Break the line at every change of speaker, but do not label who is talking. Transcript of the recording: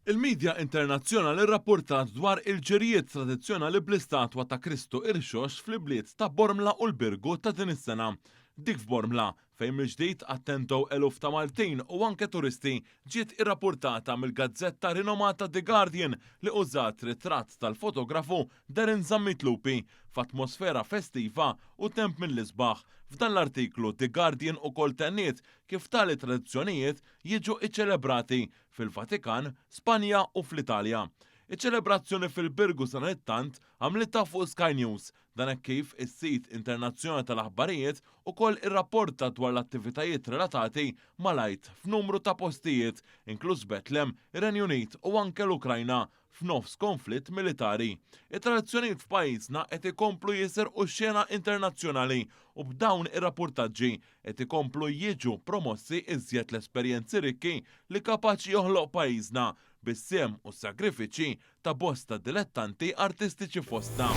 Il-midja internazzjonali rrappurtat dwar il-ġirjiet tradizzjonali bl-istatwa ta' Kristu Irxoxt fl-ibliet ta' Bormla u l-Birgu ta' din is-sena. Dik f'Bormla, fejn mill-ġdid attendew eluf ta' Maltin u anke turisti, ġiet irrappurtata mill-gazzetta rinomata The Guardian li użat ritratt tal-fotografu Darren Zammit Lupi f'atmosfera festiva u temp mill-isbaħ. F'dan l-artiklu The Guardian ukoll tenniet kif tali tradizzjonijiet jiġu iċċelebrati fil-Vatikan, Spanja u fl-Italja. Iċ-ċelebrazzjoni fil-Birgu sadanittant għamlitha fuq Sky News, dan hekk kif is-sit internazzjonali tal-aħbarijiet ukoll irrapporta dwar l-attivitajiet relatati mal-Għid f'numru ta' postijiet, inkluż Betlem, ir-Renju Unit u anke l-Ukrajna, f'nofs konflitt militari. It-tradizzjonijiet f'pajjiżna qed ikomplu jisirqu x-xena internazzjonali u b'dawn ir-rappurtaġġi qed ikomplu jiġu promossi iżjed l-esperjenzi rikki li kapaċi joħloq pajjiżna bis-sehem u s-sagrifiċċji ta' bosta dilettanti artistiċi fostna.